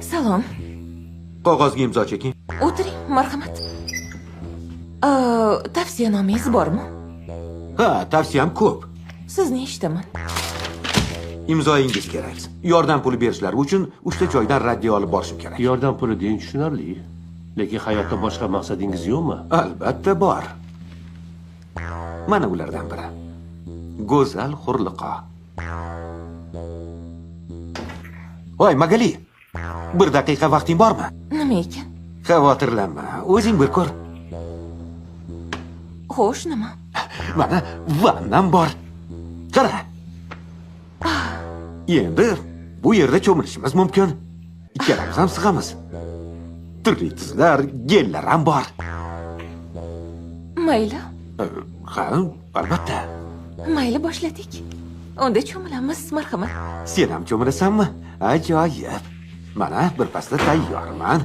Salom. Qog'ozga imzo cheking. O'tiring, marhamat. Tavsiyanomangiz bormi? Ha, tavsiyam ko'p. Sizni eshitaman. Imzoyingiz kerak. Yordam puli berishlari uchun 3 ta joydan raddiya olib borishim kerak. Yordam puli deyin tushunarli. Lekin hayotda boshqa maqsadingiz yo'qmi? Albatta bor. Mana ulardan biri. Go'zal Hurliqo. Voy, Magali. Bir daqiqa vaqting bormi? Nima ekan? Xavotirlanma, o'zing bir ko'r. Xo'sh, nima? Mana vannam bor. Qara. Endi bu yerda cho'milishimiz mumkin. Ikkalamiz ham sig'amiz. Turli tuzlar, gellar ham bor. Mayli. Ha, albatta. Mayli, boshladik. Unda cho'milamiz, marhamat. Sen ham cho'milasanmi? Ajoyib. Mana bir pasda tayyorman.